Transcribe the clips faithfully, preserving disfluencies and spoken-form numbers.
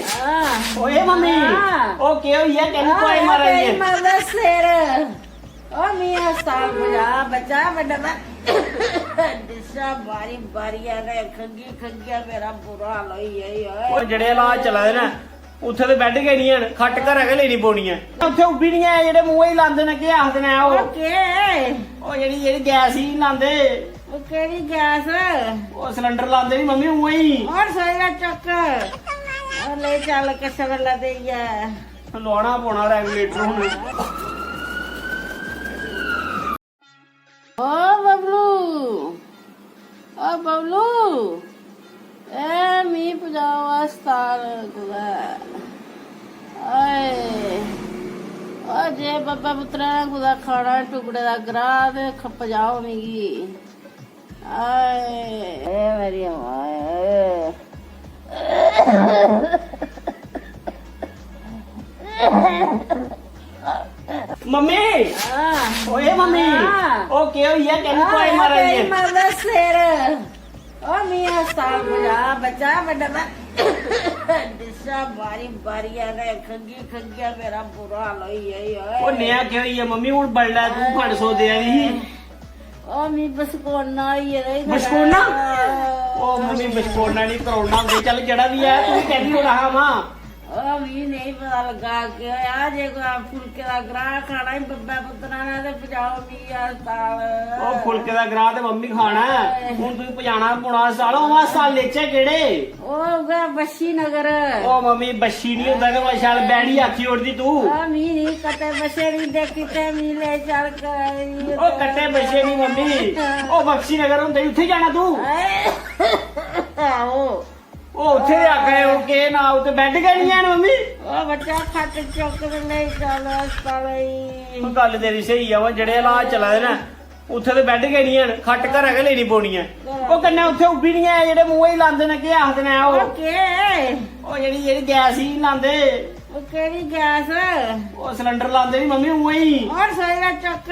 हाँ। ओए मम्मी, हाँ। ओ केह् होई गेआ? कैह्ली हाँ, पुआई मारा दी ऐ? तेरी मां दा सिर। ओ मियां हस्ताल बजा, बच्चा, बड्डा बा-, डिस्सा बारी बारी आ गए, खंगी खंगिया मेरा बुरा हाल होई गया, ओए। ओ जेह्ड़े हालात चला दे न, उत्थे ते बैड गै निं हैन, खट्ट घरा गै लेनी पौनी ऐ। उत्थे उब्बी निं ऐ, जेह्ड़े मुंहै गी लांदे न, केह् आखदे न ओह्? ओ केह्? ओ जेह्ड़ी, जेह्ड़ी गैस ही लांदे। ओ केह्ड़ी गैस? ओ सिलेंडर लांदे निं मम्मी, उ'आं ही। और सोई दा चुक्क। ओ ले चल किस बेल्लै देइयै। लुआना पौना रेगुलेटर हुन। ओ बबलू, ओ बबलू, ए मी पजाओ अस्ताल कुतै। आए, ओ जे बब्बै पुत्तरै ने कुतै खाना टुकड़े दा ग्राह् ते ख-, पजाओ मिगी। आए, ए मेरी माए। मम्मी, हाँ। ओए मम्मी, हाँ। ओ केह् होई गेआ? कैह्ली हाँ, पुआई मारा दी तेरी ऐ? मां दा सिर। ओ मियां हस्ताल बजा, बच्चा, बड्डा बा-, डिस्सा बारी बारी आ गए, खंगी खंगिया मेरा बुरा हाल होई गया, ओए। ओ नेहा केह् होई गेआ मम्मी? हुन बडलै तूं पंज सौ देआ दी ही। ओ मी बसकोना होई गेदा ई मेरा। बसकोना? ओ मम्मी, बसकोना निं, करोना होंदे। चल, जेह्ड़ा बी ऐ, तूं कैह्ली होना हा मां? ओ मी नेईं पता लग्गा केह् होया, जे कुतै फुलके दा ग्राह् खाना ई बब्बै पुत्तरा ने ते पजाओ मी अस्ताल। ओ फुलके दा ग्राह् ते मम्मी खाना ऐ। हुन तुगी पजाना पौना अस्ताल। ओ अस्ताल लेचै केह्ड़े? ओ उ'ऐ बस्सी नगर। ओ मम्मी, बस्सी निं होंदा, ते कोला शैल बैड़ी आखी ओड़दी तूं। ओ मी निं कट्टे बस्से निं देखी ते मी ले चल कराई। ओ कट्टे बस्से निं मम्मी, ओ बख्शी नगर होंदे, उत्थे जाना तूं। आहो। ओ उत्थे दे आखा दे, ओ केह् नां, उत्थे बैड गै निं हैन मम्मी। ओ बच्चा, खट्ट चुक्क ते ले चल अस्ताल ई। ओ गल्ल तेरी स्हेई ऐ, वा जेह्ड़े हालात चला दे न, उत्थे ते बैड गै निं हैन, खट्ट घरा गै लेनी पौनी ऐ। ओ कन्नै उत्थे उब्बी निं ऐ, जेह्ड़े मुंहै गी लांदे न, केह् आखदे न ओह्? ओ केह्? ओ जेह्ड़ी, जेह्ड़ी गैस ही लांदे। ओ केह्ड़ी गैस? ओ सिलेंडर लांदे निं मम्मी, उ'आं ही। और सोई दा चुक्क।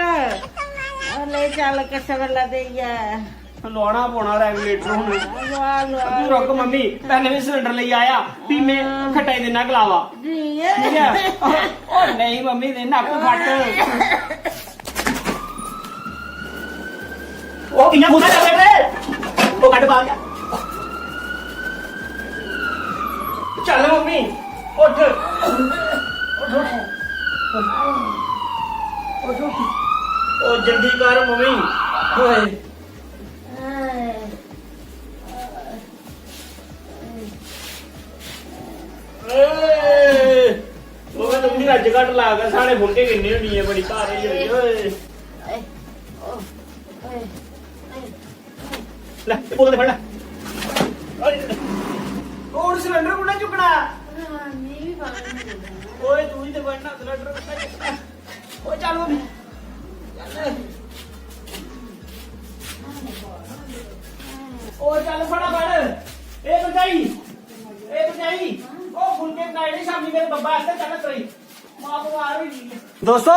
ओ ले चल किस बेल्लै देइयै। लुआना पौना रेगुलेटर हुन। लुआ, लुआ। तूं रुक मम्मी, पैह्लें में सिलेंडर लेई आया, फ्ही में खट्टा गी दिन्ना गलावा। ठीक ऐ। ठीक ऐ? ओ नेईं मम्मी, ते नक्क फट। ओ कि'यां घुसदा चल रे? ओ कड्ढ बाहर। चल मम्मी, उठ। उठ, उठ। उठ, उठ। ओ जल्दी कर मम्मी। ओए। ए, ओए, तुम भी रज्ज घट लाग, साढ़े फुलके किन्ने होनी है, बड़ी भारी होई, ओए। ले, ये बोतल फड़ ले। ओए, और सिलेंडर कुन्ने चुकना? ओए, तू ही तो फड़ना, सिलेंडर कुन्ने चुकना? ओ चल मम्मी। चल। ओ चल फटाफट। ए भरजाई। ए भरजाई। ओ फुलके बनाए ने शामी मेरे बब्बा आस्तै, चल तरी। मां बमार होई गेई ऐ। दोस्तो,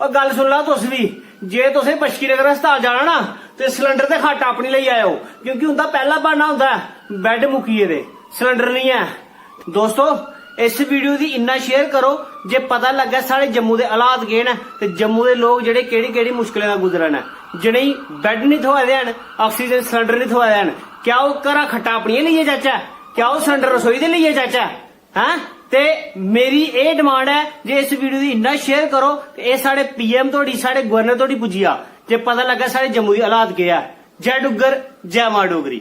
ओ गल्ल सुन लो तुस भी। जे तुसें बशकीनगर अस्पताल जाना ना, ते सिलेंडर ते खट्ट अपनी लेई आएओ, क्योंकि उं'दा पैह्ला ब्हाना होंदा ऐ, बैड मुक्की गेदे, सिलेंडर निं ऐ। दोस्तो, इस वीडियो दी इन्ना शेयर करो जे पता लग्गै साढ़े जम्मू दे हालात केह् न ते जम्मू दे लोक जेह्ड़े केह्ड़ी-केह्ड़ी मुश्कलें दा गुजरा न। जि'नेंगी बैड निं थ्होआ दे हैन, आक्सीजन सिलेंडर निं थ्होआ दे हैन, क्या ओह् घरा खट्टां अपनियां लेइयै जाचै? क्या ओह् सिलेंडर रसोई दे लेइयै जाचै? हैं? ते मेरी एह् डिमांड ऐ जे इस वीडियो दी इन्ना शेयर करो ते एह् साढ़े पीएम धोड़ी, साढ़े गवर्नर धोड़ी पुज्जी जा, जे पता लग्गै साढ़े जम्मू दी हालात केह् ऐ। जय डुग्गर, जय मां डोगरी।